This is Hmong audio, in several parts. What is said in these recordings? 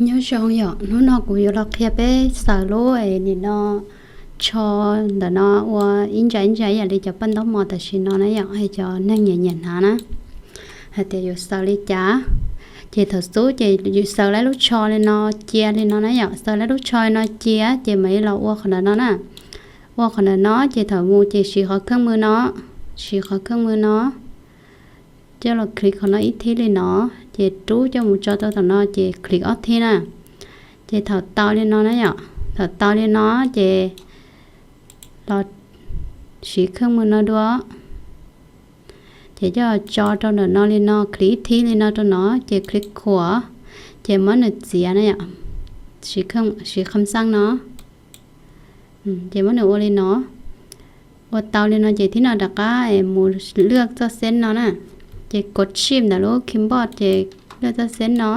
Nyob zoo yom, hnub no kuv yuav los qhia peb xaws lub nim no tsho ntawm no ua ib ntsa ib ntsa ib yam li cov paj ntaub mos tam sim no na yom, cov neeg nyiam nyiam hnav na, hais tias yuav xaws li cas. Ces thaum xub ces yus xaws lawm lub tsho li no cia li no na yom, xaws lawm lub tsho li no cia ces mam li los ua qhov ntawm no na. Ua qhov ntawm no ces thaum mus ces siv qhov kheej mws no, siv qhov kheej mws no, coj los click qhov no ib thib li no, ces rub coj mus tso rau tom no ces click ob thib na. Ces thaum tau li no na yom, thaum tau li no ces los siv kheej mws no dua, ces coj tso rau ntawm no li no, click ib thib li no rau no ces click khuam, ces muab nws txiav na yom, siv kham xaj no, ces muab nws ua li no. Ua tau li no ces thib no rov qab mus lwaj txoj xeeb no na, ces kov shift ntawm lub keyboard ces lwaj txoj xeeb no,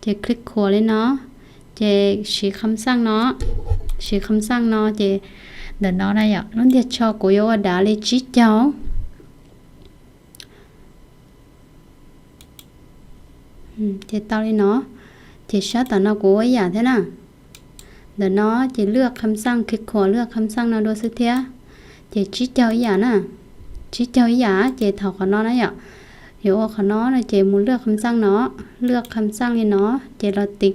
ces click khuam li no, ces siv kham xaj no, siv kham xaj no ces ntawm no na yom, lub ntiag tsho kuv yuav ua dav li tsib caug. Ces tau li no, ces sab tom no kuv ua ib yam thiab na. Ntawm no ces lwaj kham xaj, click khuam lwaj kham xaj no dua xwb thiab. Ces tsib caug ib yam na, tsib caug ib yam ces thaum qhov no na yom, yuav ua qhov no no ces mus lwaj kham xaj no, lwaj kham xaj li no, ces los tiv,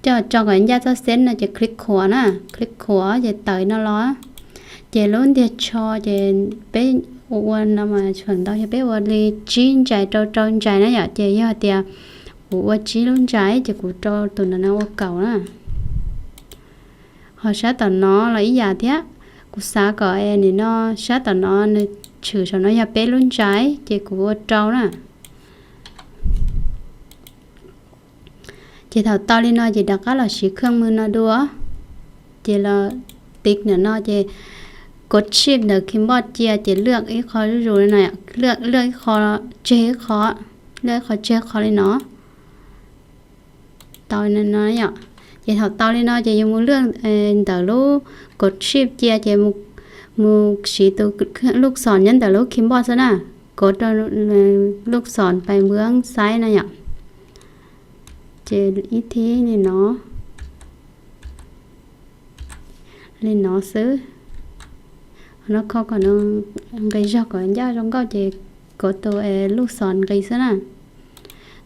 coj tso kom ncaj txoj xeeb no ces click khuam na, click khuam ces tawm no los. Ces lub ntiag tsho ces peb ua ua no mas feem ntau yog peb ua li tsib ntsais rau rau ntsais na yom, ces yog tias kuv ua tsib lub ntsais ces kuv rau tus ntawm no ua kaum na. Ho sab tom no los ib yam thiab, kuv xav kom nim no sab tom no nws tshwm saum no yog peb lub ntsais ces kuv ua rau na. Ces thaum tau li no ces rov qab los siv kheej mws no dua, ces los tiv ntawm no ces kov shift ntawm keyboard cia ces lwaj ib qho zuj zus li no, lwaj ib qho tseg ib qho, lwaj ib qho tseg qho li no. Tau no yom. Ces thaum tau li no ces yus mus lwaj ntawm lub kov shift cia ces mus siv tus lub xom nyob ntawm lub keyboard xwb na, kov rau lub xom pais npuab xaib na yom. Ces ib thib li no, li no xwb. Ho no kho kom nws nqis zog kom ncaj zoo nkauj ces kov tus lub xom nqis xwb na.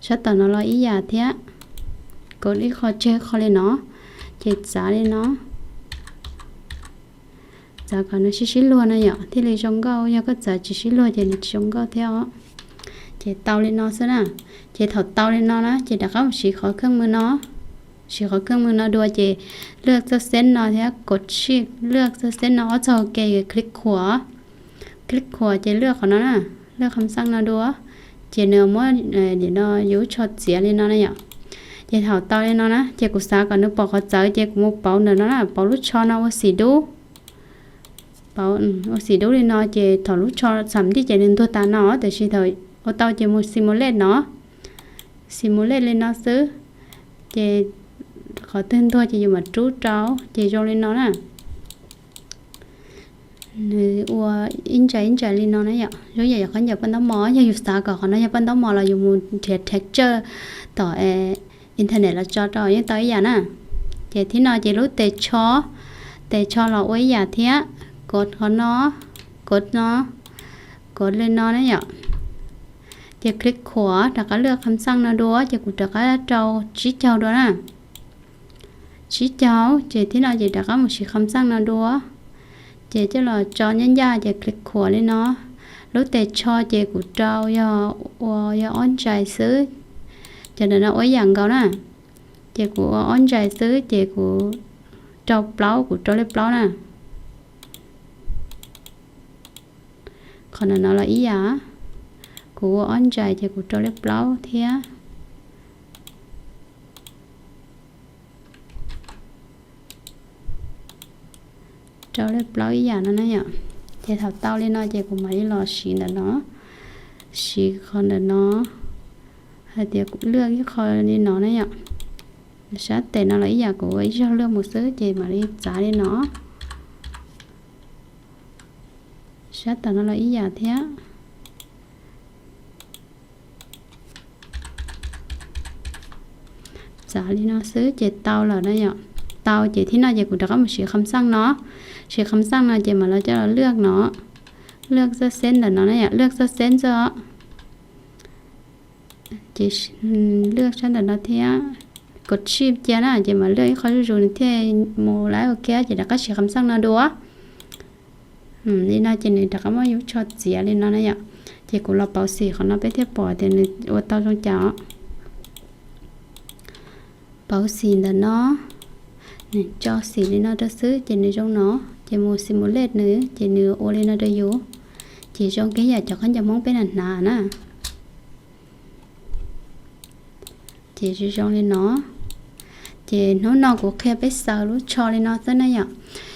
Sab tom no los ib yam thiab, kov ib qho tseg qho li no, ces txav li no. Txav kom nws sib sib luag no yom thiaj li zoo nkauj, yog koj txav tsis sib luag ces nws tsis zoo nkauj thiab os. Ces tau li no xwb na. Ces thaum tau li no na ces rov qab mus siv qhov kheej mws no, siv qhov kheej mws no dua ces lwaj txoj xeeb no thiab kov shift lwaj txoj xeeb no ob txog ke, click khuam, click khuam ces lwaj qhov no na, lwaj kham xaj no dua, ces nws muab nim no yus tsho txiav li no na yom. Ces thaum tau li no na ces kuv xav kom nws pom qhov txawv ces kuv mus pauv ntawm no na, pauv lub tsho no ua xim dub, pauv ua xim dub li no ces thaum lub tsho xam ntij ces nws ntuag tas no, tiam sis thaum ua tau ces mus simulate no, simulate li no xwb, ces qhov twg ntuag ces yus mam rub rau ces zoo li no na. Nws ua ib ntsais ib ntsais li no na yom, zoo yam yog qhov ncauj paj ntaub mos, yog yus xav kom qhov no yog paj ntaub mos los yus mus nrhiav texture tom internet los tso rau yeej tau ib yam na. Ces thib no ces lub tes tsho, tes tsho los ua ib yam thiab, kov qhov no, kov no, kov li no na yom. Ces click khuam rov qab lwaj kham xaj no dua ces kuv rov qab rau tsib caug dua na. Tsib caug ces thib no ces rov qab mus siv kham xaj no dua, ces coj los tso ncaj ncaj ces click khuam li no. Lub tes tsho ces kuv rau yog ua yog ob ntsais xwb, ces ntawm no ua ib yam nkaus na. Ces kuv ua ob ntsais xwb ces kuv rau plaub, kuv rau lej plaub na. Qhov ntawm no los ib yam, kuv ua ob ntsais ces kuv rau lej plaub thiab. Rau lej plaub ib yam no na yom. Ces thaum tau li no ces kuv mam li los siv ntawm no, siv qhov ntawm no, hais tias kuv lwaj ib qho li no na yom. Sab tes no los ib yam, kuv ua ib zaug lwaj mus xwb ces mam li txav li no. Sab tom no los ib yam thiab. Xav li no xwb ces tau lawm na yom. Tau ces thib no ces kuv rov qab mus siv kham xaj no. Siv kham xaj no ces mam los coj los lwaj no. Lwaj txoj xeb ntawm no na yom, lwaj txoj xeb ntxwj os. Ces lwaj sab ntawm no thiab, kov tsij cia na ces mam lwaj ib qho zuj zus nws thiaj mus lawm. Ok, ces rov qab siv kham xaj no dua. Li no ces nws rov qab muab yus tsho txiav li no na yom. Ces kuv los pauv xim qhov no peb thiaj pom tias nws ua tau zoo cas os. Pauv xim ntawm no, nws tso xim li no rau xwb ces nws zoo no. Ces mus simulate nws ces nws ua li no rau yus. Ces zoo kiag yam cov khaub ncaws Hmoob peb hnav hnav na. Ces zoo zoo li no. Ces hnub no kuv qhia peb xaws lub tsho li no xwb na yom.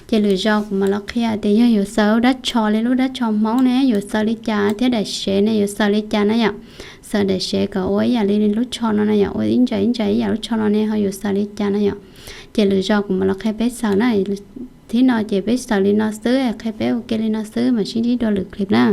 Ces lwm zaus kuv mam los qhia tias yog yuav xaws lub dab tsho li lub dab tsho Hmoob ne yuav xaws li cas thiab daim sev ne yuav xaws li cas na yom. Xaws daim sev kom ua ib yam li lub tsho no na yom, ua ib ntsa ib ntsa ib yam lub tsho no ne ho yuav xaws li cas na yom. Ces lwm zaus kuv mam los qhia peb xaws na. Thib no ces peb xaws li no xwb, qhia peb ua ke li no xwb, mam sib ntsib dua lwm clip na.